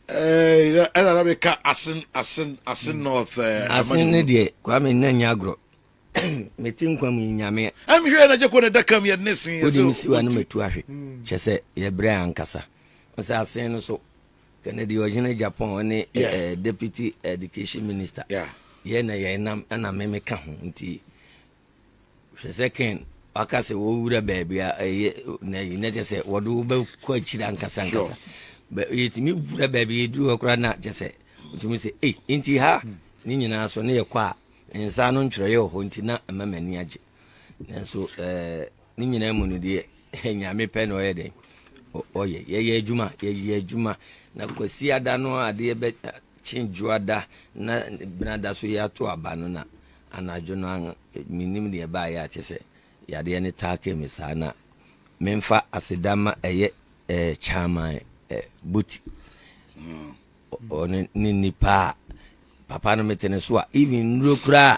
Ɛna na meka Asen, Asen, Asen North. Asen ne deɛ, Kwame, nna nya agorɔ. Mete nkwa mu Nyame. Ɛmehwɛ na gyeko ne daka mu yɛ ne sen. Wode me siwa no matu ahwe. Kyɛ sɛ yɛbrɛ ankasa. Sɛ Asen no so Kennedy Ɔhene Japan ne deputy education minister. Yɛ na yɛn nam ɛna meme ka ho, nti hwɛ sɛ Ken waka sɛ wɔwura baabi a ɛyɛ na yi na kyɛ sɛ wɔde wo bɛkɔ akyiri ankasa ankasa. Yɛtumi wura baabi, yɛduru hɔ koraa na kyɛ sɛ wotumi sɛ ei, nti ha ne nyinaa so ne yɛkɔ a nsa no ntwerɛeɛ wɔ hɔ, nti na ɛma m'ani agye. Nanso ne nyinaa mu no deɛ, Nyame pɛ na ɔyɛ dɛn ɔyɛ. Yɛyɛ adwuma, yɛyɛ adwuma na Kwasi ada no adeɛ bɛ kye dwoada na benada so yɛato aba no na anadwo no menim deɛ ɛbaayɛ a kyɛ sɛ yadeɛ ne taake me saa. Na memfa aseda ma ɛyɛ chairman Boti, ɔne ne nipa a papa no mete ne so a, even nnuro koraa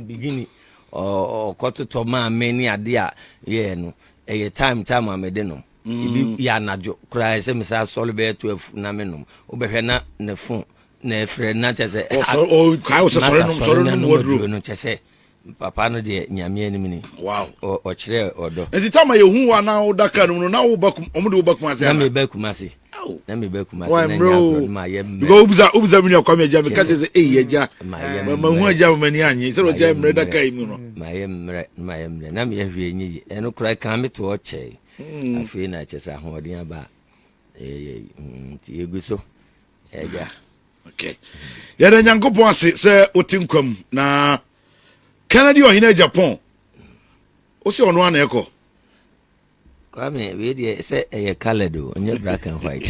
beginning ɔkɔtotɔ maa me ne ade a yɛɛ no, ɛyɛ time a mede nom. Ebi yɛ anadwo koraa sɛ mesa asɔre bɛyɛ 12 na menom, wobɛhwɛ na ne phone na ɛfrɛ na kyɛ sɛ sɔre nom waduro no. Kyɛ sɛ papa no deɛ, Nyame anim ni. Ɔkyerɛ ɔdɔ. Nti tama yɛhu wa na woda kaa no mu no na woba, ɔmo de woba Kumase? Na meba Kumase, na meba Kumase na nyɛ agorɔ no ma yɛ mmerɛ. Because wobisa me nua Kwame Agya, meka kyerɛ sɛ ei, agya, mahu agya ma m'ani anye sɛ ɔkyɛ mmerɛ da kaa yi mu no. Ma yɛ mmerɛ, ma yɛ mmerɛ na meyɛ hwee nyɛ yi, ɛno koraa ka me to ɔkyɛe. Afei na kyɛ sɛ ahoɔden aba a ɛyɛ, nti yɛgu so, agya. Okay, yɛda Nyankopɔn ase sɛ wote nkwa mu. Na Kennedy Ɔhene Japan, wo sɛ ɔno ana ɛkɔ? Kwame, wei deɛ sɛ ɛyɛ coloured o, ɔnyɛ black and white.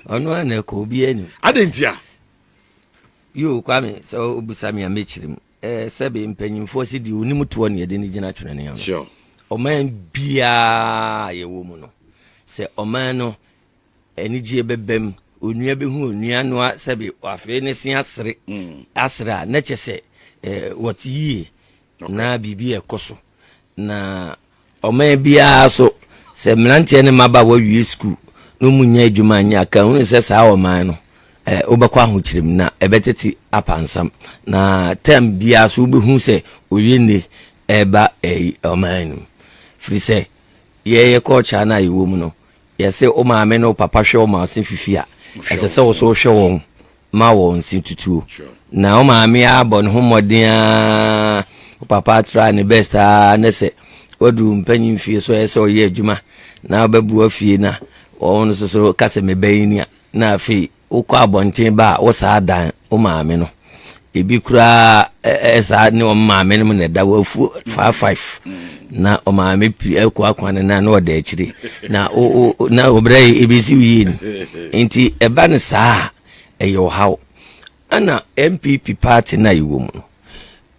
Ɔno ana ɛkɔ, obiara nim. Ade nti a Yo, Kwame, sɛ wobisa me a mɛkyerɛ mu. Sɛbe mpanyimfoɔ sɛ deɛ onim toɔ ne yɛde no gyina twene ano. Ɔman biaa yɛwɔ mu no, sɛ ɔman no anigyeɛ bɛbam, onua bɛhu onua noa, sɛbe afei ne se asere asere a, na kyɛ sɛ wɔte yie na biribi ɛkɔ so. Na ɔman biara so, sɛ mmeranteɛ ne mmabaawa wawie sukuu na ɔmu nya adwuma nyɛ aka hunu sɛ saa ɔman no wobɛkɔ ahokyerɛ mu na ɛbɛtete apansam. Na term biara so wobɛhu sɛ owie nne ɛba ɔman no mu, firi sɛ yɛyɛ culture no a yɛwɔ mu no, yɛsɛ wo maame ne wo papa hwɛ wo ma ase fifi a, ɛsɛ sɛ wo so wohwɛ wɔn ma wɔn se tutuo. Na wo maame abɔ ne ho mmɔden a, wo papa atra ne best a, ne sɛ wadu mpanyin fie so, ɛyɛ sɛ ɔyɛ adwuma na wobɛboa fie, na wɔn nso so ka sɛ mebɛyi ni a, na afei wokɔ abɔnten ba a, wo saa dan wo maame no ebi koraa ɛsaa ne wɔn maame no mu na ɛda wafuo 5 5 na ɔmaame pi ɛkɔ akwan no na ɔda akyire na o o na ɔbrɛ yi ebesi yie no. Nti ɛba no saa a, ɛyɛ ɔhaw. Ɛna NPP party na yɛwɔ mu no,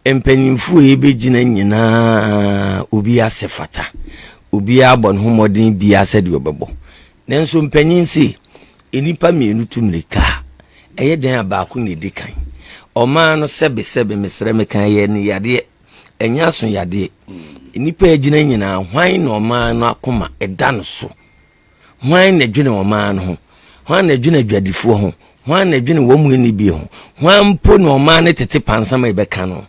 mpanyinfoɔ yi bɛgyina nyinaa, obi asɛ fata, obiara bɔ ne ho mmɔden biara sɛdeɛ ɔbɛbɔ. Nanso mpanyin se nnipa mmienu tu mmirika a, ɛyɛ dan a baako na ɛdi kan. Ɔmaa no sɛbesɛbe, mesrɛ meka, yɛ ne yadeɛ, ɛnyɛ aso yadeɛ. Nnipa a gyina nyinaa, hwan na ɔmaa no akoma ɛda no so? Hwan na dwene ɔmaa no ho? Hwan na dwene adwadifoɔ ho? Hwan na dwene wɔn mu ani bi ho? Hwan mpo na ɔmaa no tete pansam a ɛbɛka no?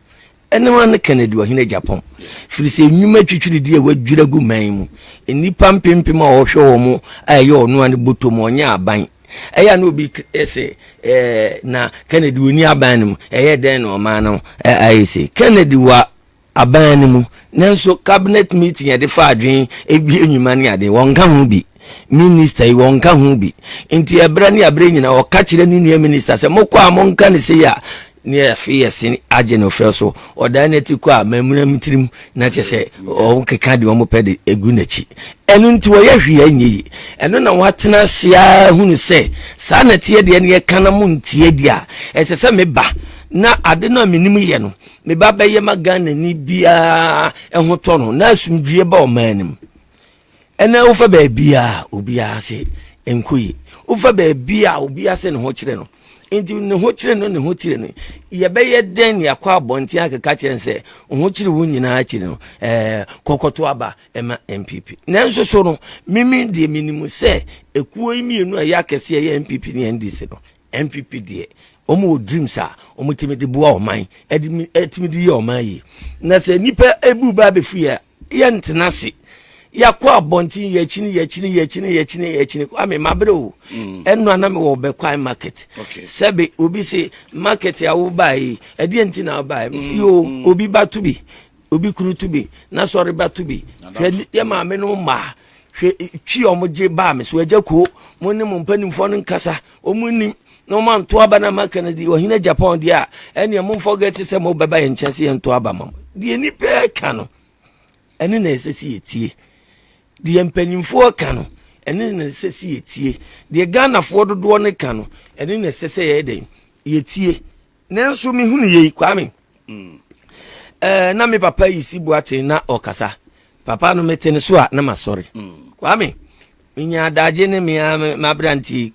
Ɛne hwan ne Kennedy Ɔhene Japan? Firi sɛ nnwuma twitwiridi a wadwira gu man mu, nnipa mpempem a ɔhwɛ wɔn a ɛyɛ ɔno a ne bɔtɔ mu, ɔnyɛ aban. Ɛyɛ a na obi sɛ na Kennedy ɔni aban no mu, ɛyɛ dɛn na ɔman no ayɛ sei? Kennedy wɔ aban no mu, nanso cabinet meeting yɛde fa adwene ebie nnwuma ne ade, wɔnka ho bi. Minister yi wɔnka ho bi, nti ɛberɛ ne aberɛ nyinaa ɔka kyerɛ ne nua minister sɛ mokɔ a monka ne sei a, ne afei yɛse agye no fɛ so ɔdan no ati kɔ a mamuna m tirim na kyɛ sɛ ɔkeka deɛ ɔmopɛ de egu n'akyi. Ɛno nti wɔyɛ hwee anyɛ yi. Ɛno na watena ase a hunu sɛ saa na teɛ deɛ ne yɛka na mo ntie deɛ a, ɛsɛ sɛ meba na ade no a menim yɛ no meba bɛyɛ ma Ghana ni biara ɛho tɔ no na asomdwie ba ɔman no mu. Ɛnɛ wofa baabi a obiara se nkɔ yi, wofa baabi a obiara se ne ho kyerɛ no. Nti ne ho kyere no, ne ho kyere no. Yɛbɛyɛ dɛn ne yɛakɔ abɔnten akeka kyerɛ no sɛ ho kyere wo nyinaa akyi no, ɛɛ kɔkɔto aba ɛma NPP. Nanso so no, mimi deɛ menim sɛ ekuo yi mmienu a ɛyɛ akɛseɛ ɛyɛ NPP ne NDC no, NPP deɛ wɔn wɔ dreams a wɔtumi de boa ɔman, ɛtumi de yɛ ɔman yie. Na sɛ nipa ebu ba abɛfu yɛ yɛntena ase yɛakɔ abɔnten yɛkyini yɛkyini yɛkyini yɛkyini yɛkyini kwame mabrɛ o mm. ɛno ana mewɔ bɛkwan market sɛbe obi se market a wobae yi ɛdeɛ nti na wobae mese mm, yo mm. obi ba to bi obi kunu to bi na sɔre ba to bi hwɛ yɛ maame no mmaa hwɛ twi a wɔgye baa me so agya koo mo ne mo mpanimfoɔ no nkasa wɔn nim na wɔn anto aba na maka no deɛ ɔhene japan deɛ a ɛneɛ mo forget sɛ mo bɛba yɛn nkyɛn sɛ yɛnto aba ma mo deɛ nipa ka no ɛne na ɛsɛ sɛ yɛtie deɛ mpanimfoɔ ka no ɛne na ɛsɛ sɛ yɛtie deɛ ghanafoɔ dodoɔ no ka no ɛne na ɛsɛ sɛ yɛyɛ dɛn yɛtie Nanso mehunu yei, Kwame. Mm. Eh, na me papa yi si boaten na ɔkasa. Papa no mete ne so a na masɔre. Mm. Kwame, menya adagye ne mea m'aberanteɛ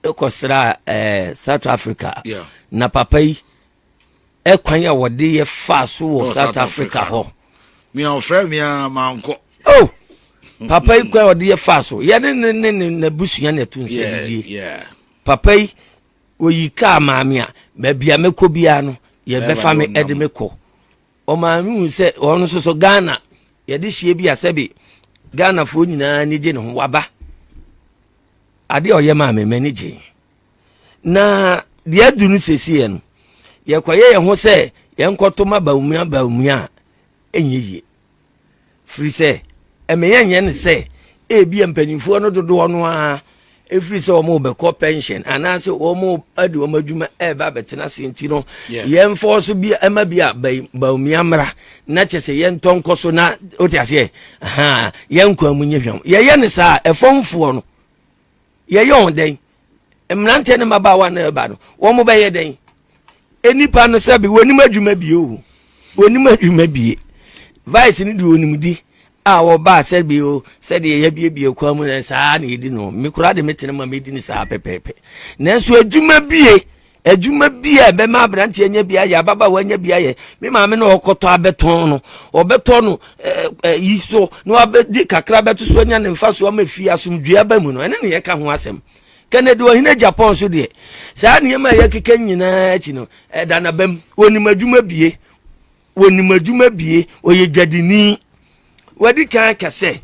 kɔsra eh, South Africa. Yeah. Na papa yi ɛkwan a wɔde yɛ faa so wɔ oh, South Africa hɔ. Mea ɔfrɛ mea mankɔ. Oh, papa yi kwan a wɔde yɛ faa so. Yɛne ne ne ne n'abusua na ɛto nsa didie. Papa yi Oyi kaa maa me a, baabi a mɛkɔ biara no, yɛbɛfa me de me kɔ. Ɔmaa me hu sɛ ɔno nso so Ghana, yɛde hyia bi a sɛbe Ghanafoɔ nyinaa ani gye ne ho, waba. Adeɛ a ɔyɛ maa me, m'ani gye. Na deɛ adu no sɛsiɛ no, yɛkɔyɛ yɛn ho sɛ yɛnkɔto ma Bawumia Bawumia a, ɛnyɛ yie. Firi sɛ, ɛmɛ yɛnyɛ no sɛ ebia mpanimfoɔ no dodoɔ no ara ɛfiri sɛ wɔn bɛkɔ pension anaasɛ wɔn de wɔn adwuma ɛreba abɛtena ase nti no yɛmfa so bi ɛma bi a baomia mmra na kyɛ sɛ yɛntɔ nkɔ so na wote aseɛ yɛn nkwa mu nyɛ hwam yɛyɛ no saa ɛfɔmfoɔ no Yɛyɛ wɔn dɛn? Mmeranteɛ ne mmabaawa na ɛba no, wɔn bɛyɛ dɛn? Nnipa no sɛbi wɔnim adwuma bie o, wɔnim adwuma bie. Vice no deɛ wɔnim di a wɔbaa sɛbi o, sɛdeɛ yɛabiebie kwan mu na saa na yɛdi no. Me koraa de metene ma medi no saa pɛpɛɛpɛ. Nanso adwuma bie Adwuma bi a ɛbɛma aberanteɛ anya bi ayɛ, ababaawa anya bi ayɛ. Me maame na ɔkɔtɔ abɛtɔn no, ɔbɛtɔ no yi so na wabɛdi kakra bɛto so anya ne mfa so ama fie asomdwoeɛ aba mu no, ɛne ne yɛka ho asɛm. Kennedy Ɔhene Japan so deɛ, saa nneɛma a yɛkeka nyinaa akyi no, ɛda n'abam. Wɔnim adwuma bie. Wɔnim adwuma bie, ɔyɛ dwadini. Wadi kan aka sɛ,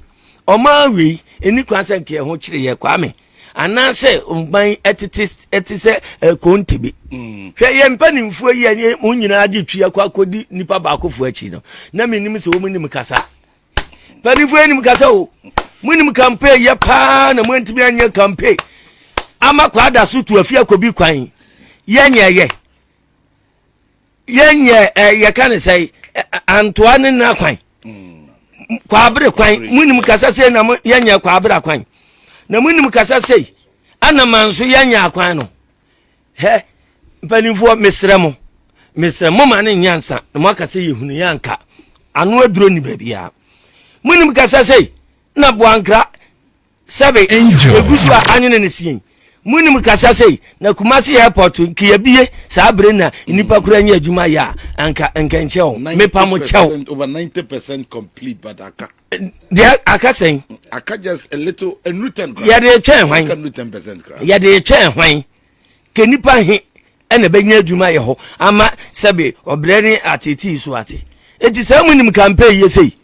ɔman wei, ɛni kwan sɛ nka ɛho kyere yɛ Kwame, anaasɛ ɔman ɛtete ɛte sɛ ɛkontebe. Mm. Hwɛ yɛn mpanimfoɔ yi a wɔn nyinaa gye twi akɔ akɔdi nipa baakofoɔ akyi no, na menim sɛ wɔn nim kasa. Mpanimfoɔ yi nim kasa o. Monim campaign yɛ paa na moantumi anyɛ campaign ama kwada so tu afi akɔbi kwan yɛnyɛ yɛ. Yɛnyɛ ɛ yɛka ne sɛ antoa ne nna kwan kwabere kwan munim kasa sei na yɛnyɛ kwabere kwan na munim kasa sei ana ma nso yɛnyɛ akwan no hɛ mpanimfoɔ mesrɛ mo mesrɛ mo ma ne nyɛ ansa na mo aka sɛ yɛhunu yɛ anka ano aduro ni baabiara munim kasa sei na boankra Sɛbe egu so a anwene ne sie. Munim kasa sei na Kumasi airport nka yɛbie saa bere na nnipa kura nyɛ adwuma yɛ a anka nka nkyɛ o. Mepa mo kyɛw. Over 90% complete but aka. Deɛ aka sɛn? Aka just a little enu 10 kra. Yɛde twɛn hwan? Aka nu 10% kra. Yɛde twɛn hwan? Ke nipa he ɛna bɛnya adwuma yɛ hɔ ama sɛbe ɔbrɛ ne ateetee so ate. Eti saa munim campaign yɛ sei.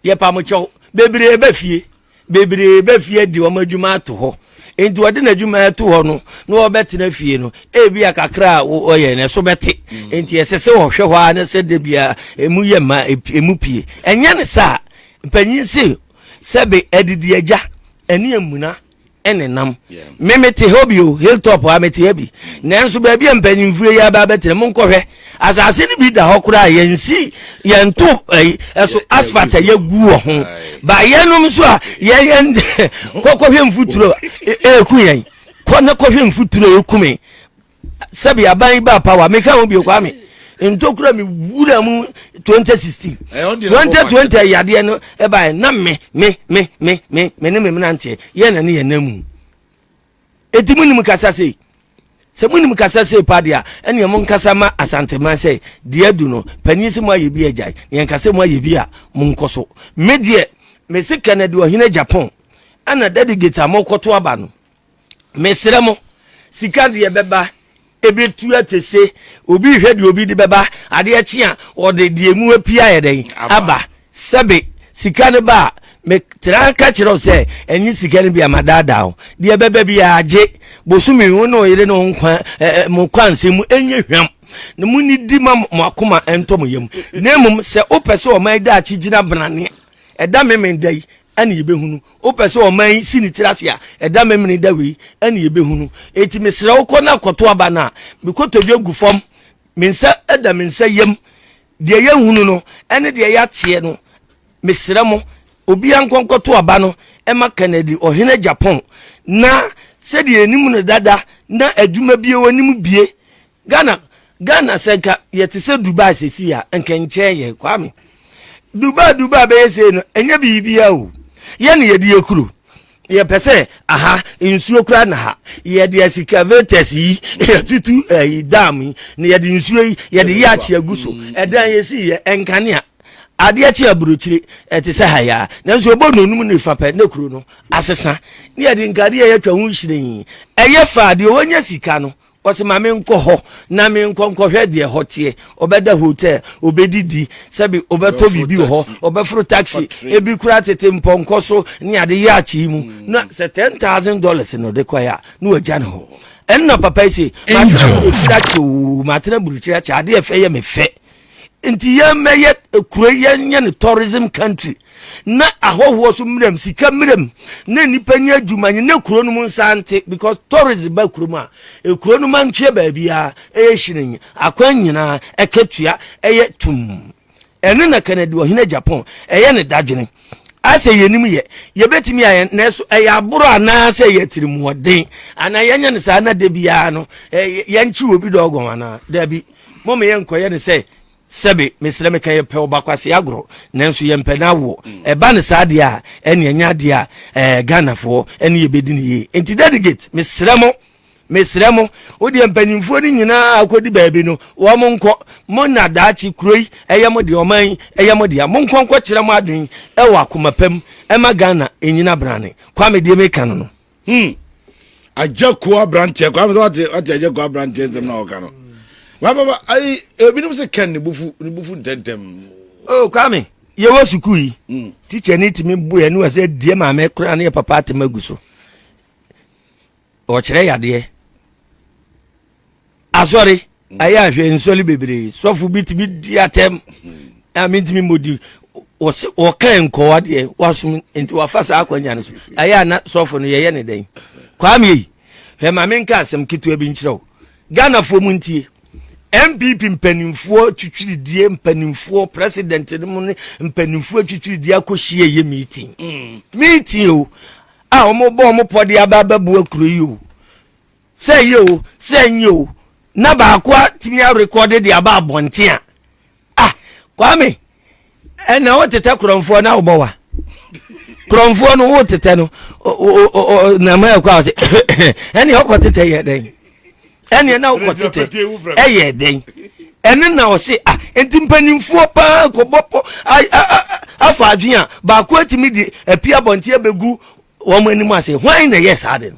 Yɛpa mo kyɛw. Bebree ba fie. Bebree ba fie de wɔn adwuma ato hɔ. Enti wɔde n'adwuma ato hɔ no na wɔbɛtena fie no, ebi a kakra a wɔyɛ no ɛso bɛte. Mm. Enti ɛsɛ sɛ wɔhwɛ hɔ ara na sɛ da bia emu yɛ ma emu pie. Ɛnyɛ ne saa. Mpanyin se sɛbe adidi agya ɛne amuna nenam. Me mete hɔ bi o, hilltop a mete ha bi. Nanso baabi a mpanyimfoɔ yi aba abɛtena, monkɔhwɛ. Asase no bi da hɔ koraa yɛnsi yɛnto ɛyi ɛso asphalt a yɛgu wɔ ho. Ba yɛnom nso a yɛn yɛn kɔkɔhwɛ mfuturo ɛɛku yɛn. Kɔ na kɔhwɛ mfuturo ɛɛku me. Sɛbi aban yi baa power meka ho bio Kwame ntokura mi wura mu 2016 2020 yadeɛ no ɛbaeɛ na me me me me me me ne me mmeranteɛ yɛn na ne yɛn nan mu eti mu nim kasa sei. Sɛ monim kasa sei pa deɛ a, ɛneɛ monkasa ma Asanteman sɛ, deɛ adu no, panin se moayɛ bi agyae, na yɛnka sɛ moayɛ bi a, monkɔ so. Me deɛ, mese Kennedy Ɔhene Agyapong, ɛna delegate a mokɔto aba no, mesrɛ mo, sika deɛ bɛba, ɛbɛtu atese, obi rehwɛ deɛ obi de bɛba, adeɛ kye a, ɔde deɛ emu apue ayɛ dɛn? Aba. Sɛbe sika no ba a, metra ka kyerɛ wo sɛ ɛnye sika no bi a madaadaa wo. Deɛ ɛbɛba biara gye. Bosome wo ne wo yere ne wo nkwa mo kwansɛm mu ɛnyɛ hwam na monnidi ma mo akoma ɛntɔ mo yam. Na mmom sɛ wopɛ sɛ ɔman yi daakye gyina brane a, ɛda memene da yi ɛne yɛbɛhunu. Wopɛ sɛ ɔman yi si ne tiri ase a, ɛda memene da wei ɛne yɛbɛhunu. Enti mesrɛ wo kɔ na kɔto aba no a, me kotodwe gu fam, me nsa da me nsa yam. Deɛ yɛahunu no ne deɛ yɛateɛ no, mesrɛ mo, obiara nkɔ nkɔto aba no ma Kennedy Ɔhene Agyapong, na sɛdeɛ yɛnim no dada na adwuma bie wɔnim bie. Ghana, Ghana sɛ nka yɛte sɛ Dubai sɛsi a, nka nkyɛn yɛn, Kwame. Dubai, Dubai bɛyɛ sei no, ɛnyɛ biribiara o. Yɛne yɛde yɛ kuro. Yɛpɛ sɛ aha nsuo koraa na ha yɛde excavators yi yɛtutu ɛyi dam yi na yɛde nsuo yi yɛde yɛ akye agu so ɛdan yɛsi yɛ nkanea adeɛ kye aburokyire ɛte sɛ ha yaa nanso ɛbɔ nonum ne fa pɛ ne kuro no asesa ne yɛde nkanea yɛatwa ho hyerɛn ɛyɛ fa deɛ wɔnya sika no Ɔse ma menkɔ hɔ na menkɔ nkɔhwɛ deɛ hɔ teɛ. Ɔbɛda hotel, ɔbɛdidi, sɛbi ɔbɛtɔ biribi wɔ hɔ, ɔbɛforo taxi, ebi koraa tete mpɔnkɔ so ne ade yɛ akyi mu. Na sɛ $10,000 na ɔde kɔɛ a, na wagya ne hɔ. Ɛnna papa yi se, matena burokyiri akyɛ oo, matena burokyiri akyɛ, adeɛ fɛ yɛ me fɛ. Nti yɛmmɛyɛ kuro yi, yɛnyɛ no tourism country na ahɔhoɔ so mmerɛm, sika mmerɛm, na nnipa nyɛ adwuma nyɛ na kuro no mu nsa nte because tourism ba kuro mu a, kuro no mantweɛ baabiara ɛyɛ hyerɛn, akwan nyinaa ɛkatua ɛyɛ tum. Ɛno na Kennedy Ɔhene Japan ɛyɛ ne dadwene. Asɛ yɛnim yɛ, yɛbɛtumi ayɛ nanso ɛyɛ aboro anaasɛ ɛyɛ atirimuɔden anaa yɛnyɛ no saa na da biara no yɛnkye obi dɔgɔn anaa dabi. Mom yɛnkɔyɛ no sɛ sɛbe mesrɛ meka yɛpɛ ɔbakwasea agorɔ nanso yɛmpɛ no awoɔ. Ɛba no saa deɛ a ɛne ɛnyɛ adeɛ a ɛɛ Ghanafoɔ ɛne yɛbɛdi no yie. Nti delegate mesrɛ mo mesrɛ mo wodeɛ mpanimfoɔ no nyinaa akɔdi baabi no wɔn nkɔ mo na daakye kuro yi ɛyɛ mo deɛ ɔman yi ɛyɛ mo deɛ monkɔ nkɔkyerɛ mo adwene ɛwɔ akoma pa mu ɛma Ghana ɛnyina brane. Kwame deɛ meka no no. Hmm. Agya kuo aberanteɛ kwame sɛ wate wate agya kuo aberanteɛ nsɛm na ɔka no. Baba ayi ebinom sɛ Ken ne bufu ne bufu ntɛntɛm. Oh Kwame yɛwɔ sukuu yi mm. teacher ni tumi bu yɛn ne sɛ die maame koraa ne yɛ papa atem agu so ɔkyerɛ yadeɛ Asɔre ayɛ ahwɛ nsɔre bebree sɔfo bi tumi di atɛm a mentumi mmɔ di wɔse wɔka nkɔwa deɛ wasom nti wafa saa akwanya no so ayɛ a na sɔfo no yɛyɛ ne dɛn Kwame yi hwɛ ma menka asɛm ketewa bi nkyerɛ wo Ghanafoɔ mu ntie NPP mpanimfoɔ twitwiridie mpanimfoɔ president no mu ne mpanimfoɔ twitwiridie akɔhyia yɛ meeting mm. meeting o a wɔbɔ wɔn pɔde aba abɛboa kuro yi o Sɛ ɛyɛ o, sɛ ɛnyɛ o, na baako atumi arekɔde de aba abɔnten a, ah, Kwame, ɛna wotetɛ korɔmfoɔ na wobɔ wa. Korɔmfoɔ no wotetɛ no, nama ɛkɔ a ɔsɛ, ɛne ɔkɔ tetɛ yɛ dɛn? Ɛne na wokɔ tetɛ ɛyɛ dɛn? Ɛne na ɔse, ah, nti mpanimfoɔ paa kɔbɔ pɔ afa adwene a baako atumi de api abɔnten abɛgu wɔn anim ase. Hwan na ɛyɛ saa de no?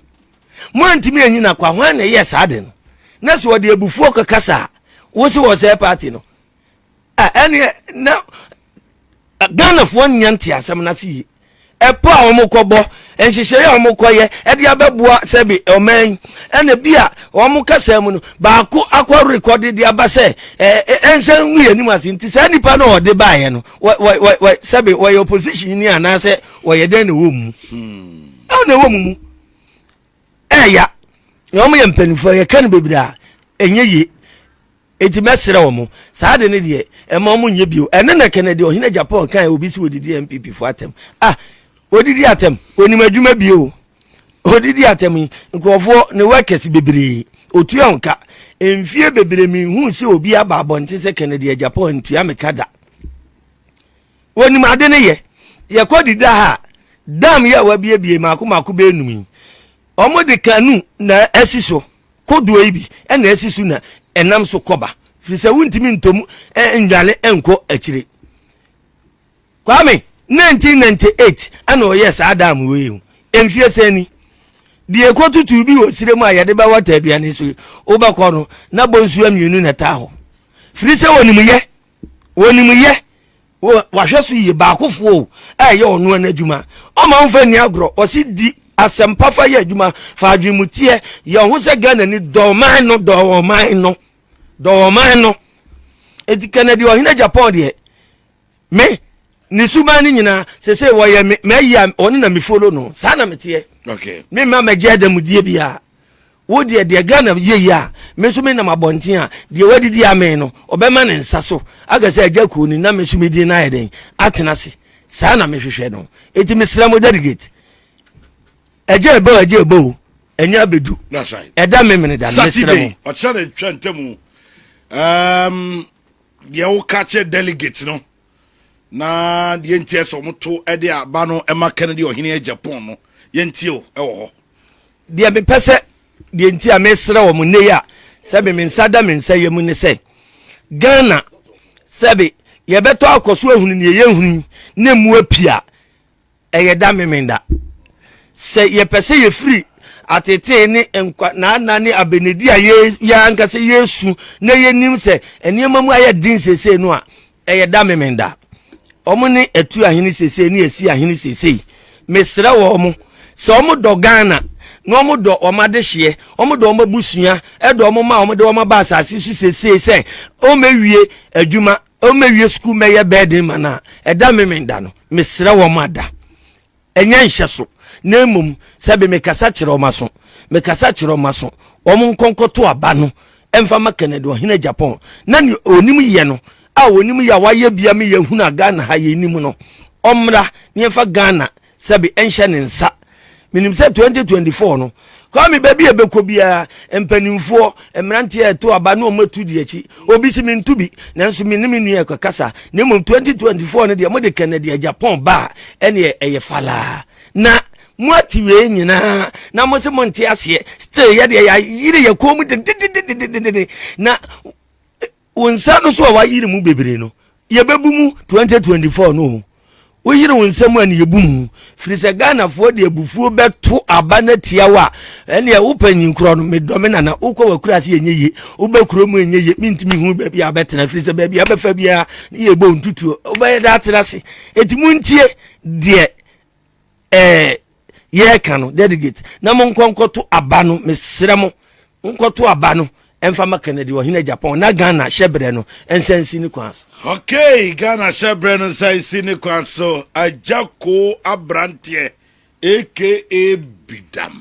Moantumi anyina kwa, hwan na ɛyɛɛ saa ade no? Na sɛ wɔde abufuo kɔkasa a, wo se wɔsɛe party no. Ɛneɛ na Ghanafoɔ nnya nte asɛm no ase yie. Ɛpɔ a wɔkɔbɔ, nhyehyɛeɛ a wɔkɔyɛ ɛde abɛboa sɛbe ɔman yi, ɛna bi a wɔn kasa mu no, baako akɔ rekɔde de aba sɛ ɛnsa ngu yɛn anim ase. Nti saa nipa no a ɔde baeɛ no, sɛbe wɔyɛ opposition ni anaasɛ wɔyɛ dɛn na ɛwɔ mu? Ɛwɔ na ɛwɔ mu mu. Ɛya na wɔn yɛ mpanimfoɔ yɛka no bebree a ɛnyɛ yie eti mɛsrɛ wɔn saa de ne deɛ ɛma wɔn nyɛ bio ɛne na kɛnɛ deɛ ɔhene Japan kan obi si odidi NPP fo atɛm ah odidi atɛm onim adwuma bio odidi atɛm yi nkurɔfoɔ ne workers bebree otua wɔn ka mfie bebree mi hu sɛ obi aba abɔnten sɛ kɛnɛ deɛ Japan ntua me ka da. Wɔnim ade no yɛ. Yɛkɔ dida ha a, dam yi a wɔabiebie mmaako mmaako bɛyɛ num yi, wɔde canoe na asi so. Kodoɔ yi bi na asi so na ɛnam so kɔba, firi sɛ wontumi ntɔ mu nnwale nkɔ akyire. Kwame, 1998 ɛna ɔyɛɛ saa dam wei ho. Mfie sɛn ni? Deɛ ɛkɔtutu bi wɔ serɛ mu a yɛde bɛwɔta aduane so yi, wobɛkɔ no na bɔnsua mmienu na ɛtaa hɔ. Firi sɛ wɔnim yɛ, wɔnim yɛ. Wahwɛ so yie baakofoɔ o a ɛyɛ ɔno ano adwuma ɔma wo mfa nni agorɔ ɔse di asɛmpa fa yɛ adwuma fa adwemuteɛ yɛ ɔho sɛ Ghana ni dɔ ɔman no dɔ ɔman no dɔ ɔman no eti Kennedy ɔhene Japan deɛ me ne suban no nyinaa sese wɔyɛ me mayi a ɔne na me follow no saa na meteɛ okay. Me mma mɛgye adamudeɛ biara Wo deɛ, deɛ Ghana yɛ yi a, me nso me nam abɔnten a, deɛ wadidi amee no, ɔbɛma ne nsa so aka sɛ agya kuo ni na me nso me din no ayɛ dɛn atena ase. Saa na mehwehwɛ no. Enti mesrɛ mo delegate, agya ɛbɛ o, agya ɛbɛ o, ɛnyɛ abɛdu. That's right. Ɛda memene da no, mesrɛ mo. Saturday, ɔkyerɛ ne twa ntamu. Um, deɛ woka kyerɛ delegate no na deɛ nti ɛsɛ wɔn to de aba no ma Kennedy ɔhene Japan no yɛntie o ɛwɔ hɔ. Deɛ mepɛ sɛ deɛ nti a mesrɛ wɔn nnɛ yi a sɛbe me nsa da me nsa yam ne sɛ Ghana sɛbe yɛbɛtɔ akɔ so ahunu deɛ yɛhunu yi na emu apia ɛyɛ da memenda. Sɛ yɛpɛ sɛ yɛfiri atetee ne nkwa naana ne abenedi a yɛ ankasa yɛsu na yɛnim sɛ nneɛma mu ayɛ den seesei no a, ɛyɛ da memenda. Wɔn ne atu ahene seesei ne asi ahene seesei. Mesrɛ wɔn sɛ wɔn dɔ Ghana na wɔn dɔ wɔn adehyeɛ, wɔn dɔ wɔn abusua, ɛdɔ wɔn ma wɔn de wɔn aba asase so seesei sɛ wɔmmɛwie adwuma Ɔmmɛwie sukuu mmɛyɛ bɛɛden ma no a, ɛda Memenda no, mesrɛ wɔn ada. Ɛnyɛ nhyɛso, na mmom sɛbe mekasa kyerɛ wɔn aso, mekasa kyerɛ wɔn aso, wɔn nkɔ nkɔto aba no mfa ma Kennedy Ɔhene Agyapong, na nea ɔnim yɛ no, a ɔnim yɛ a wayɛ bi ama yɛahunu a Ghana ha yɛnim no, ɔmmra na yɛmfa Ghana sɛbe ɛnhyɛ ne nsa. Menim sɛ 2024 no, Kwame, baabi a ɛbɛkɔ biara, mpanimfoɔ, mmeranteɛ a ɛto aba ne wɔn atu di akyi. Obi si mento bi, nanso me ne me nua ɛkɔkasa. Na mmom 2024 no deɛ, mode Kennedy Agyapong ba a, ɛneɛ ɛyɛ falaa. Na moate wei nyinaa, na mo se monte aseɛ. Still, yɛdeɛ yɛayere yɛ kɔn mu dedededededede. Na Wo nsa no so a wayere mu bebree no, yɛbɛbu mu 2024 no o. Woyere wo nsa mu a ne yɛbu mu. Firi sɛ Ghanafoɔ de abufuo bɛto aba no atia wo a, ɛneɛ wo panyin korɔ no, medɔ me nana, wokɔ w'akura ase ɛnyɛ yie, woba kuro mu ɛnyɛ yie, mentumi hu baabi a wobɛtena, firi sɛ baabi a wobɛfa biara ne yɛbɔ ntutuo, wobɛyɛ dɛ atena ase. Enti montie deɛ ɛɛ yɛreka no delegate na mo nkɔ nkɔto aba no mesrɛ mo nkɔto aba no ɛmfa ma Kennedy ɔhene Japan na Ghana hyɛbrɛ no nsa nsi ne kwan so. Okay, Ghana hyɛbrɛ no nsa nsi ne kwan so. Agya Koo aberanteɛ aka Bidam.